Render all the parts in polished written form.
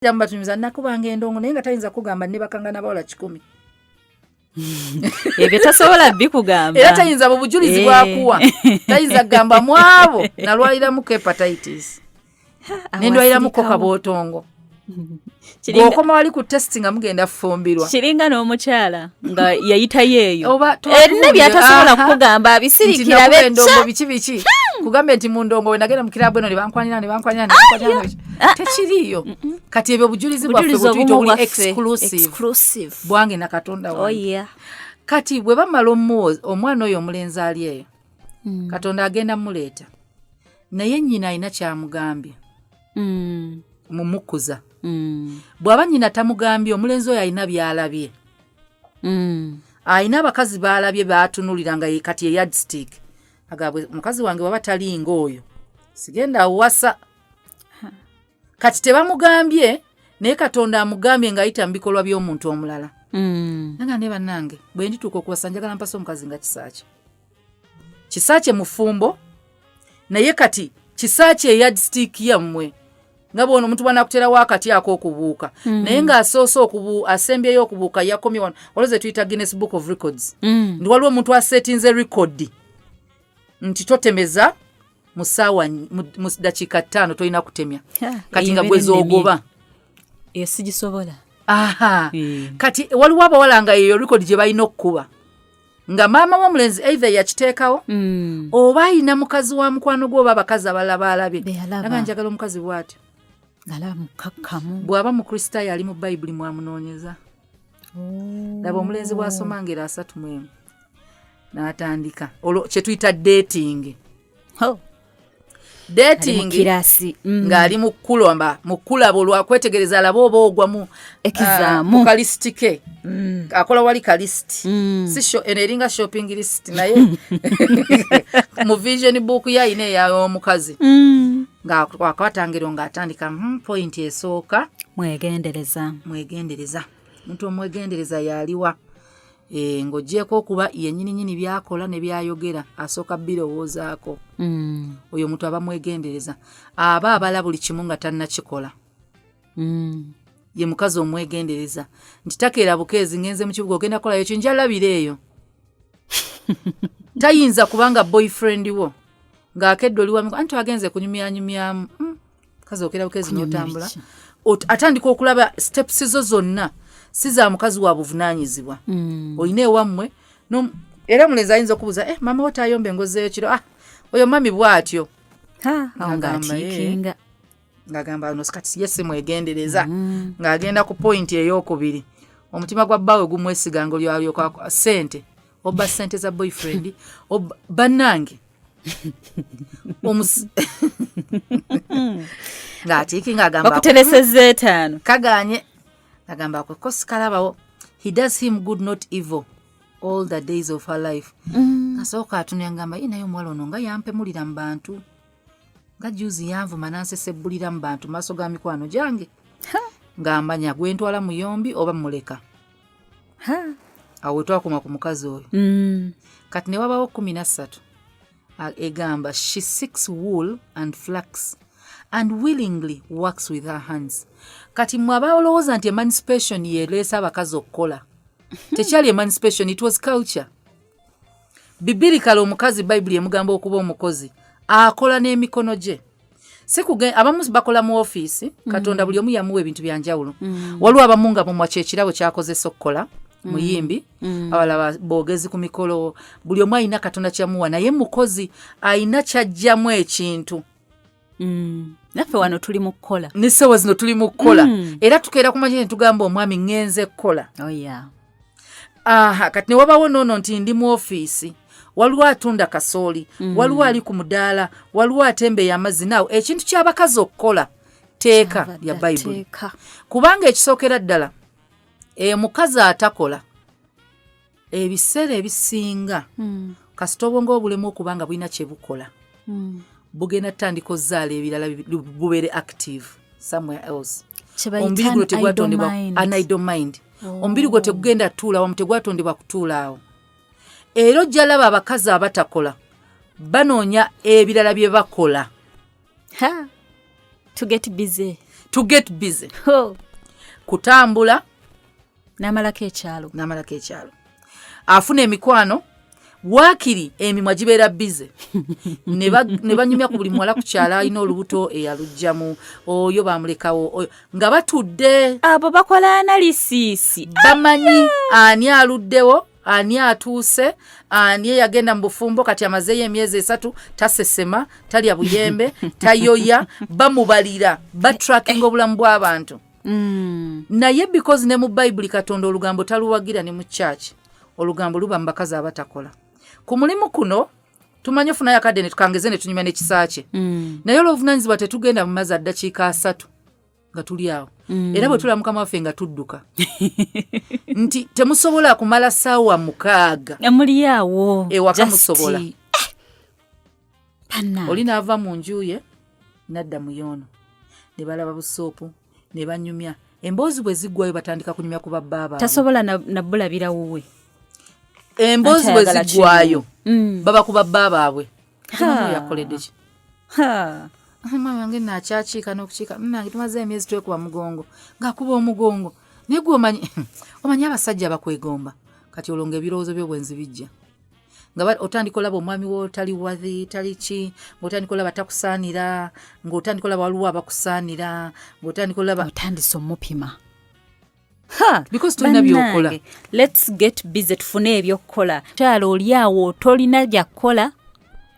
Mubatumiza nakubanga endongo, naye nga tayinza kugamba nebakanga nabawala 100. Ebyo tasobola bikugamba. Era tayinza mu bujulizi bwakuwa, tayinza kugamba mu abo nalwaliramuko hepatitis, nendwaliramuko kabootongo. Bw'okoma wali ku test nga mugenda fumbirwa. Kiringa n'omukyala nga yayitayo eyo, erina byatasobola kukugamba, abisirikira. Endongo biki biki, kugambe nti mu ndongo we nagenda mu kirabu eno ne bankwanira, ne bankwanira, ne bankwanira, tekiriiyo. Kati ebyo obujulizi bwaffe bwetuyita obuli exclusive, bwange na Katonda oh, wange. Kati bwe bamala omuwa omwana oyo omulenzi ali eyo, Katonda agenda muleeta, naye nnyina alina kyamugambye mumukuza. Bw'aba nnyina tamugambye, omulenzi oyo alina by'alabye. Alina abakazi b'alabye b'atunulira nga kati ye yardstick, agabwe mukazi wange waba talinga oyo, sigenda awasa. Kati tebamugambye, naye Katonda amugambye ng'ayita mu bikolwa by'omuntu omulala. Nanga ne bannange, bwe ndituuka okuwasa, njagala mpasa omukazi nga Kisaakye. Kisaakye mufumbo, naye kati Kisaakye eyardstick yammwe, nga bwona omuntu bwanakuterawo akati ak'okubuuka, naye ng'asoose asembyeyo okubuuka yakomye wano. Waliwo ze tuyita Guinness Book of Records, nti waliwo omuntu asetinze record nti totemeza mu ssaawa mu dakiika 5, tolina kutemya. Kati nga gwe zoogoba. Eyo sigisobola. Aha. Kati waliwo abawala nga eyo record gye balina okukuba, nga maama w'omulenzi either yakiteekawo oba ayina mukazi wa mukwano gwe oba abakazi abalala baalabye, nga njagala omukazi bw'atyo. Alaba mukakkamu. Bw'aba Mukristaayo, ali mu Bayibuli, mwamunoonyeza. Laba omulenzi bw'asoma ngero 31 n'atandika olwo kye tuyita dating. Oh. Dating. Kirasi. Ng'ali mu kulomba, mu kulaba, olwakwetegereza alabe oba ogwa mu Ekizaamu. Ku kalist ke akola. Wali kalist, si eno eringa shopping list, naye mu vision book ye ayina ey'omukazi, ng'akwata ngero ng'atandika, point esooka. Mwegendereza. Mwegendereza. Omuntu omwegendereza yaliwa? Ng'ogyeko okuba yennyininyini, byakola ne byayogera asooka birowoozaako. Oyo omuntu aba mwegendereza, aba abala buli kimu nga tannakikola. Ye mukazi omwegendereza nti takeera bukeezi, ngenze mu kibuga, ogenda kukolayo ki? Njalabira eyo. Tayinza kubanga boyfriend wo ng'akedde oli wamiko anti agenze kunyumyanyumyamu. Kazi okeera bukeezi n'otambula. Atandika okulaba steps zo zonna si za mukazi wa buvunaanyizibwa. Olina ewammwe era omulenzi ayinza okubuuza, "Eh, mama wo tayomba engozi ekiro?" "Ah, oyo mami bw'atyo." Ha, awo Ng'agamba, ng'atiikinga. Ng'agamba no kati ye si mwegendereza. Ng'agenda ku point eyokubiri, omutima gwa bbaawe gumwesiga nga olyalyoka sente, obba sente za boyfriend, bannange ng'atiiki ng'agamba Bakuteresezza 5. Kaganye, agamba ako ko sikalabawo. He does him good, not evil, all the days of her life. Asooka atunula ngamba, "Ye, naye omuwala ono nga yampemulira mu bantu, nga juzi yanvuma nansesebbulira mu bantu mu maaso ga mikwano gyange." Ng'amanya gwentwala muyombi oba muleka. Awo wetwakoma ku mukazi oyo. Kati ne wabawo 13, egamba, "She seeks wool and flax and willingly works with her hands." Kati mwe abalowooza nti emancipation yeleesa abakazi okukola, tekyali emancipation, it was culture. Bibirikale omukazi Bayibuli emugamba okuba omukozi, akola n'emikono gye. Si abamu bakola mu ofiisi. Katonda buli omu yamuwa ebintu byanjawulo. Waliwo abamu nga mumwa kyekirabo kyakozesa okukola, muyimbi, abalala boogezi ku mikolo. Buli omu alina Katonda kyamuwa, naye mukozi alina kyajjamu ekintu. Naffe wano tuli mu kukola. Nesewa zino tuli mu kukola, era tukeera kumanya ne tugamba omwami, "Ŋŋenze kukola." Oh, yeah. Aha, kati ne wabawo noono nti ndi mu ofiisi, waliwo atunda kasooli, waliwo ali ku mudaala, waliwo atembeeya amazzi. Naawe ekintu ky'abakazi okukola teeka lya Bayibuli. Teeka. Kubanga ekisookera ddala, omukazi atakola, ebiseera ebisinga kasita obwongo obulemu okuba nga bulina kye bukola, bugenda tutandika ozaala ebirala, bubeere active somewhere else. Kye bayita Omubiri guno an idle tegwatondebwa mind. An idle mind. Omubiri gwo tegugenda tuula wamu, tegwatondebwa kutuula awo. Era ojja laba abakazi abatakola banoonya ebirala bye bakola. Ha. To get busy. To get busy. Oh. Kutambula. N'amalako ekyalo. N'amalako ekyalo, afuna emikwano, waakiri emimwa gibeera busy ne banyumya ku buli muwala ku kyalo alina olubuto, eyalugjamu oyo, bamulekawo oyo, nga batudde. Abo bakola analysis. Bamanyi ani aluddewo, ani atuuse, ani eyagenda mu bufumbo kati amazeeyo emyezi 3, tasesema, talya buyembe, tayoya. Bamubalira, batrackinga obulamu bw'abantu. Naye because ne mu Bayibuli Katonda olugambo taluwagira, ne mu church olugambo luba mu bakazi abatakola ku mulimu kuno. Tumanyi ofunayo akadde ne tukangeze ne tunyumya n'ekisa kye. Naye olw'obuvunanyizibwa tetugenda mu mazzi addakiika 30 nga tuli awo. Era bwe tulaba mukama waffe nga tudduka nti temusobola kumala ssaawa 6. Muli awo. Ewaka. Just- Musobola. Bannange. Oli n'ava mu nju ye nadda mu yoono ne balaba busoopu ne banyumya emboozi. Bwe ziggwayo batandika kunyumya ku babba baabwe. Tasobola nabulabira wuwe. Emboozi bwe Ate ayagala. ziggwayo baba ku babba baabwe. Ha. Yakoledde ki? Ha. Mama wange nakyakiika n'okukiika, nange tumaze emyezi twekuba mugongo, ng'akuba omugongo. Naye gwe omanyi abasajja bakwegomba. Kati olwo ng'ebirowoozo by'obwenzi bijja nga otandika olaba omwami wo tali wathi, tali ki, ng'otandika olaba takusaanira, ng'otandika olaba waliwo abakusaanira, ng'otandika olaba Otandise omupima. Ha! Because tolina by'okola. Bannange, let's get busy, tufune ebyokukola. Kyalo oli awo tolina byakukola,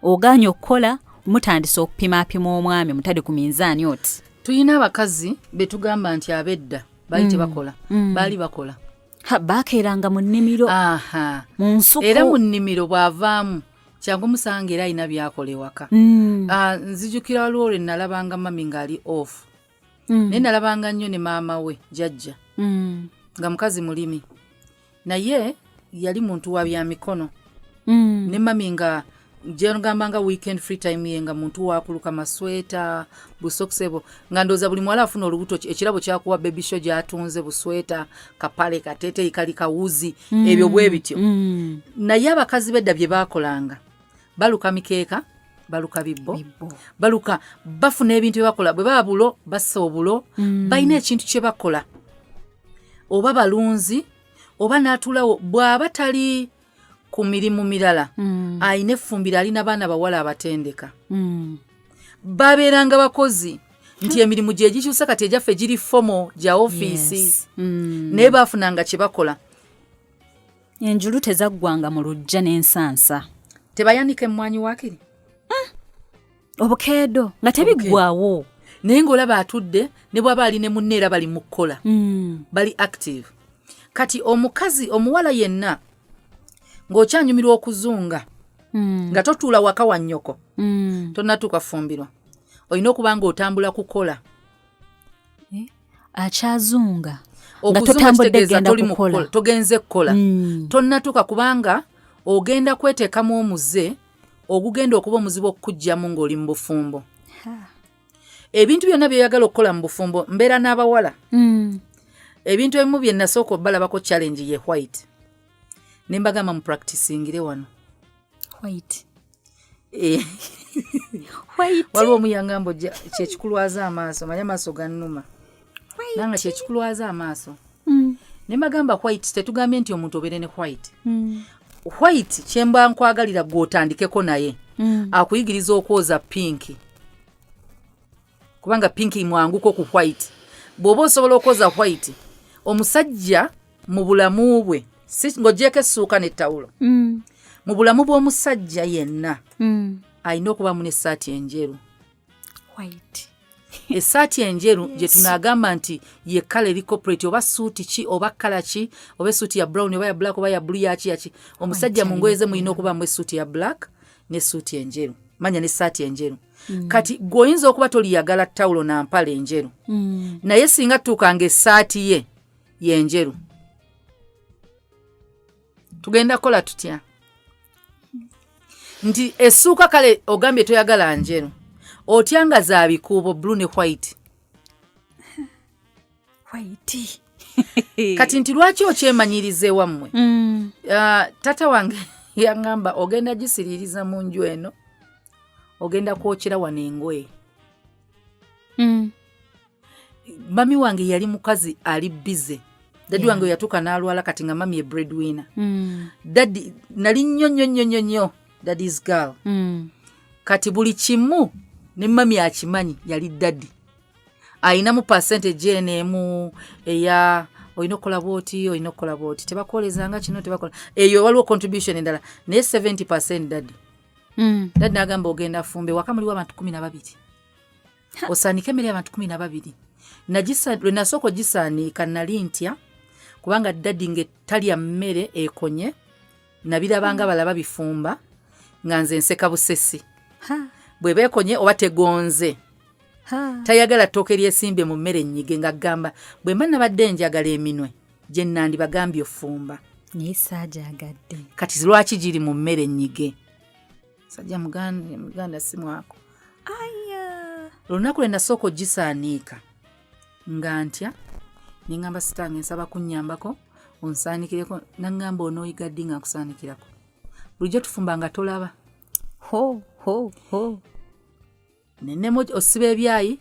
ogaanye okukola, mutandise okupimaapima omwami, mutadde ku minzaani oti. Tulina abakazi be tugamba nti ab'edda baali tebakola, baali bakola. Ha, baakeeranga mu nnimiro, mu nsuku. Era mu nnimiro bw'avaamu kyangu musanga era alina byakola ewaka. Ah, nzijukira waliwo lwe nalabanga mami ng'ali off. Naye nalabanga nnyo ne maama we jjajja nga mukazi mulimi, naye yali muntu wa byamikono. Ne mami nga gyengamba nga weekend free time ye nga muntu wakuluka masweta, busokisi ebwo, nga ndowooza buli muwala afuna olubuto ekirabo kyakuwa baby show gyatunze busweta, kapale, kateeteeyi kali kawuzi, ebyo bwe bityo. Naye abakazi bedda bye baakolanga, baluka mikeeka, baluka bibbo. Bibbo. Baluka, bafuna ebintu bye bakola. Bwe baba bulo bassa obulo. Balina ekintu kye bakola, oba balunzi oba n'atuulawo bw'aba tali ku mirimu mirala. Alina effumbiro, alina baana bawala abatendeka. Babeeranga bakozi nti emirimu gye gikyusa kati egyaffe giri formal, gya ofiisi. Yes. Naye baafunanga kye bakola. Enjulu tezaggwanga mu luggya n'ensansa. Tebayanika emmwanyi waakiri. Obukeedo nga tebiggwawo. Naye ng'olaba atudde ne bw'aba ali ne munne era bali mu kukola. Bali active. Kati omukazi omuwala yenna ng'okyanyumirwa okuzunga nga totuula waka wa nnyoko, tonnatuuka fumbirwa, olina okuba ng'otambula kukola. Eh, akyazunga nga Okuzunga totambudde kitegeeza genda toli mu kukola. kukola, togenze kukola. Tonnatuuka, kubanga ogenda kweteekamu omuze ogugenda okuba omuzibu okukuggyamu ng'oli mu bufumbo. Ebintu byonna by'oyagala okukola mu bufumbo, mbeera n'abawala, ebintu ebimu bye nasooka obalabako challenge ye white, ne mbagamba mu practicingire wano. White. Eh, White. Waliwo omuyangamba ojja kyekikulwaza amaaso, manye amaaso gannuma nanga kyekikulwaza amaaso. Ne mbagamba white tetugambye nti omuntu obeere ne white. White kyemba nkwagalira gw'otandikeko naye akuyigiriza okwoza pink, kubanga pink mwanguko ku white. Bw'oba osobola okwoza white, omusajja mu bulamu bwe ng'ogyeko essuuka n'ettawulo, mu bulamu bw'omusajja yenna alina okubamu n'essaati enjeru. White. Essaati enjeru gye tunaagamba nti ye color eri corporate, oba suuti ki oba color ki, oba essuuti ya brown oba ya black oba ya blue, yaki yaki, omusajja mu ngoye ze mulina okubamu essuuti ya black n'essuuti enjeru, manya n'essaati enjeru. Kati gwe oyinza okuba toliyagala ttawulo na mpale enjeru, naye singa tuukanga essaati ye yenjeru, tugenda kukola tutya? Nti essuuka kale ogambye toyagala njeru, otya nga za bikuubo, blue ne white? White. Kati nti lwaki okyemanyiriza ewammwe? Tata wange yaŋŋamba ogenda gisiriiriza mu nju eno, ogenda kwokera wano engoye. Mami wange yali mukazi ali busy. Daddy wange yatuuka n'alwala, kati nga mami ye breadwinner. Daddy nali nnyo nnyo nnyo nnyo nnyo daddy's girl. Kati buli kimu ne mami akimanyi yali daddy ayinamu percentage eno emu eya olina okukola bwoti, olina okukola bwoti, tebakwolezanga kino, tebakola eyo, waliwo contribution endala, naye 70% daddy. Daddy n'agamba, ogenda fumbe waka muliwo abantu 12, osaanike emmere y'abantu 12. Lwe nasooka ogisaaniika nali ntya, kubanga daddy ng'ettalya mmere ekonye. Nabirabanga balaba bifumba nga nze nseka busesi. Bwe beekonye oba tegonze, tayagala ttooke lyesimbye mu mmere ennyige, ng'agamba bwe mba nabadde njagala eminwe gye nandibagambye ofumba. Naye saagyagadde. Kati lwaki giri mu mmere ennyige? Sajja muganda, muganda si mwako. Aya. Olunaku lwe nasooka ogisaaniika nga ntya, neŋŋamba sitange, nsaba kunnyambako onsaanikireko. Naŋŋamba, onooyiga ddi nga nkusaanikirako? Bulijjo tufumba nga tolaba. Ho ho ho. Nenemu osiba ebyayi,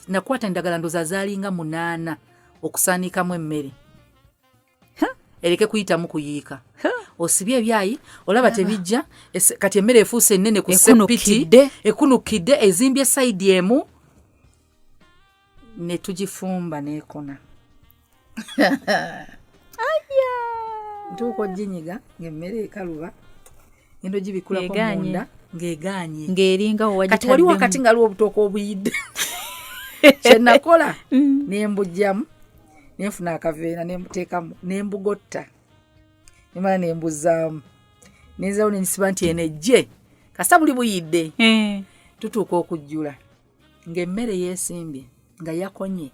nakwata endagala ndooza zaalinga 8 okusaaniikamu emmere ereke kuyitamu kuyiika. Osibye ebyayi, olaba tebijja. Kati emmere efuuse ennene ku sepiti. Ekunukidde. Ekunukidde, ezimbye side emu, ne tugifumba neekona. Ntuuka oginyiga ng'emmere ekaluba, ngenda ogibikulako Ng'egaanye. munda ng'egaanye. Ng'eringa Kati wali wakati nga aliwo obutooka obuyidde. Kyenakola, nembugjamu, nenfuna akaveera, nembuteekamu, nembugotta, nemala nembuzaamu, nenzirawo, nensiba nti eno ejje kasita buli buyidde. Tutuuka okujjula ng'emmere yeesimbye nga yakonye,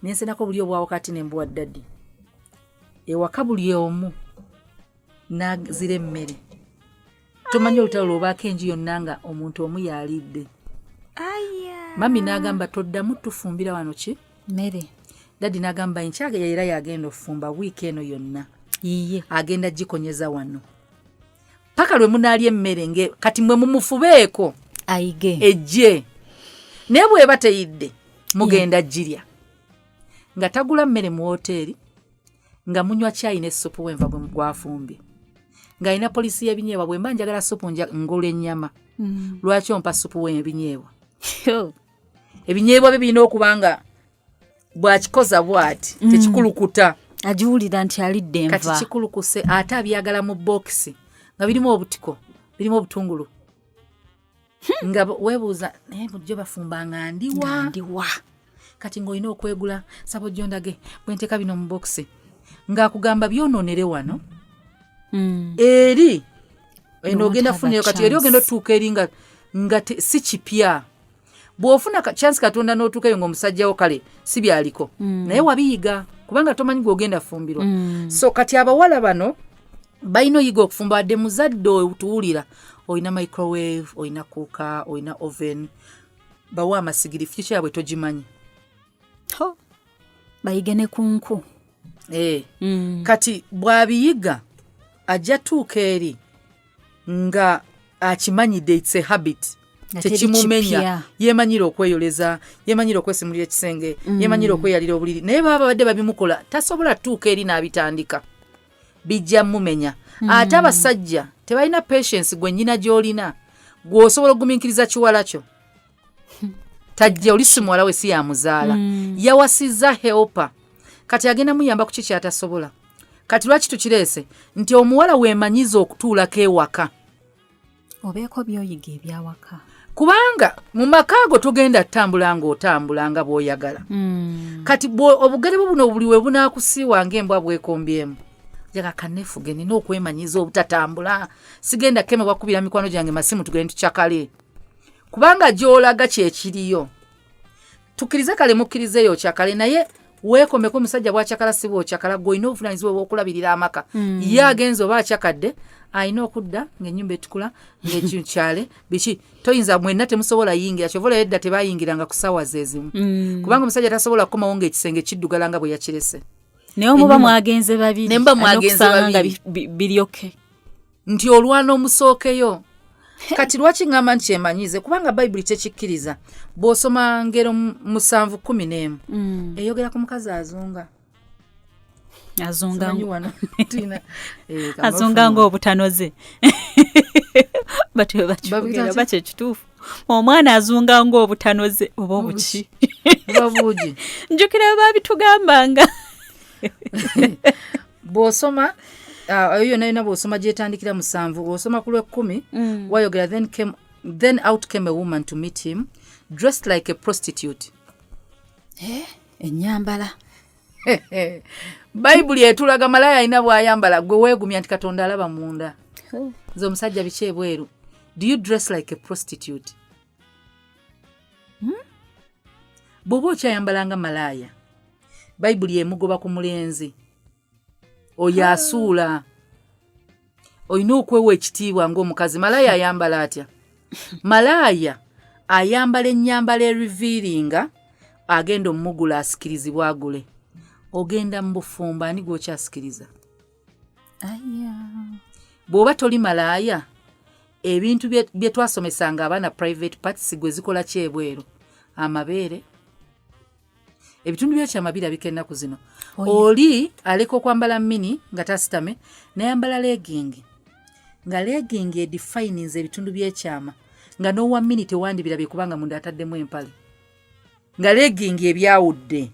nensenako buli obwa wakati nembuwa daddy. Ewaka buli omu nazira emmere. Tomanyi olutalo lwobaako enju yonna nga omuntu omu yalidde. Aya. Mami n'agamba, toddamu tufumbira wano ki mmere. Daddy n'agamba enkyaga era yagenda ofumba wiiki eno yonna. Yiye. Agenda gikonyeza wano paka lwe munaalya emmere nge kati mwe mumufubeeko. Ayige. Ejje, naye bw'eba teyidde mugenda girya. Nga tagula mmere mu woteeri, nga munywa kyayi ne supu w'enva gwafumbye, ng'alina policy y'ebinyeebwa. Bwe mba njagala supu ngula ennyama. Lwaki ompa supu w'ebinyeebwa? Ebinyeebwa bye birina okuba nga bw'akikoza bw'ati tekikulukuta. Agiwulira nti alidde Kati enva. Kikulukuse, ate abyagala mu bookisi nga birimu obutiko, birimu obutungulu, nga weebuuza naye bulijjo bafumba nga ndiwa? Ndiwa. Kati ng'olina okwegula saba ojjondage bwe nteeka bino mu bokisi, ng'akugamba byonoonere wano eri eno ogenda funayo. Kati eri ogenda otuuka eri nga si kipya. Bw'ofuna chance Katonda n'otuuka eyo ng'omusajjawo kale si byaliko, naye wabiyiga kubanga tomanyi gw'ogenda fumbirwa. So kati abawala bano balina oyiga okufumba. Wadde muzadde otuwulira, olina microwave, olina cooker, olina oven, bawa amasigiri, future yabwe togimanyi. Ho. Bayige ne ku nku. Eh. Kati bw'abiyiga ajja tuuka eri nga akimanyidde, it's a habit. Nga teri Tekimumenya. kipya. Yeemanyira okweyoleza, yeemanyira okwesimulira ekisenge, yeemanyira okweyalira obuliri, naye baba babadde babimukola, tasobola tuuka eri n'abitandika, bijja mumenya. Ate abasajja tebalina patience gwe nnyina gy'olina, gw'osobola okugumiikiriza kiwala kyo. Tajja oli si muwala we, si yamuzaala, yawasizza helper, kati agenda muyamba ku ki kyatasobola. Kati lwaki tukireese nti omuwala weemanyiza okutuulako ewaka? Obeeko by'oyiga ebyawaka. Kubanga mu maka ago togenda tutambula ng'otambula nga bw'oyagala. Kati obugere bwo buno buli we bunaakusiiwa ng'embwa bwekombyemu, jaga kanefuge, nina okwemanyiza obutatambula, sigenda kemebwa kubira mikwano gyange masimu tugende tucakale, kubanga gy'olaga kyekiriyo. Tukkirize kale, mukkirizeeyo okyakale, naye weekomeko. Omusajja bw'akyakala si bw'okyakala. Gwe olina obuvunaanyizibwa obw'okulabirira amaka. Ye agenze oba akyakadde, alina okudda ng'ennyumba etukula, ng'ekyale biki. Toyinza, mwenna temusobola yingira. Kyova olaba edda tebayingiranga ku ssaawa ze zimu, kubanga omusajja tasobola kukomawo ng'ekisenge kiddugala nga bwe yakirese. Naye omuba mwagenze babiri. Ne muba alina mwagenze okusanga nga babiri. Biryoke. Nti olwana omusookeyo. Kati lwaki ŋŋamba nti kyemanyize? Kubanga Bayibuli tekikkiriza. Bw'osoma Ngero 7:11, eyogera ku mukazi azunga. Azunga. Simanyi wano tulina Azunga ng'obutanoze, batyo Babiyita bakyogera. ki? Oba kyekituufu, omwana azunga ng'obutanoze oba obuki? Buba buugi. Njukira babitugambanga. Bw'osoma eyo yonna yonna, bw'osoma gyetandikira 7, bw'osoma ku lw'ekkumi, wayogera, Then out came a woman to meet him, dressed like a prostitute." Enyambala. Bayibuli etulaga malaya alina bw'ayambala. Gwe weegumya nti Katonda alaba munda, nze omusajja biki ebweru? Do you dress like a prostitute? Bw'oba okyayambala nga malaaya, Bayibuli emugoba ku mulenzi oyo asuula. Olina okwewa ekitiibwa ng'omukazi. Malaaya ayambala atya? Malaaya ayambala ennyambala erevealinga. Agenda omugula asikirizibwa agule. Ogenda mu bufumbo, ani gw'okyasikiriza? Aya. Bw'oba toli malaaya, ebintu bye twasomesanga abaana, private parts gwe zikola ki ebweru? Amabeere, ebitundu byekyama birabika ennaku zino. Oli aleka okwambala mini nga tasitame, nayambala legging, nga legging edefininze ebitundu byekyama, nga n'owa mini tewandibirabye kubanga munda ataddemu empale, nga legging ebyawudde,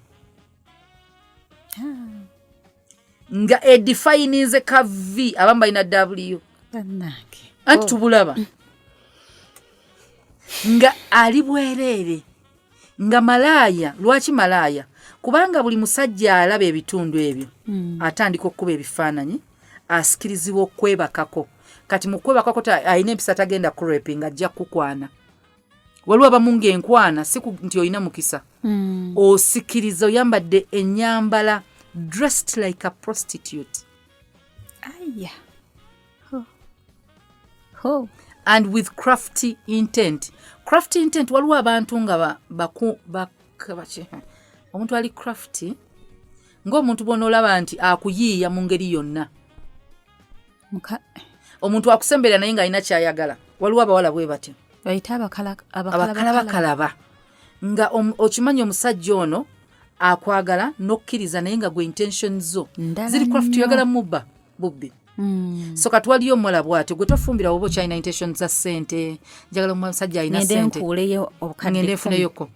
nga edefininze ka V. Abamu balina W. Bannange. Anti tubulaba nga ali bwereere nga malaaya. Lwaki malaaya? Kubanga buli musajja alaba ebitundu ebyo atandika okukuba ebifaananyi, asikirizibwa okwebakako. Kati mu kwebakako alina empisa, tagenda kurepinga, ajja kukwana. Waliwo abamu ng'enkwana si nti olina mukisa, osikiriza oyambadde ennyambala, dressed like a prostitute. Aya. Ho. Ho. And with crafty intent. Crafty intent, waliwo abantu nga omuntu ali crafty, ng'omuntu bw'onoolaba nti akuyiiya mu ngeri yonna. Omuntu akusemberera naye ng'alina kyayagala. Waliwo abawala bwe batyo. Bayite abakala. Abakalabakalaba nga okimanyi omusajja ono akwagala n'okkiriza, naye nga gwe intention zo Ndala ziri crafty, nnyo. oyagala mubba bubbi. So kati waliyo omuwala bw'atyo gwe tofumbira woba okyalina intention za ssente, njagala omusajja alina ngende ssente, nkuuleyo obukadde ngende 10. nfuneyoko.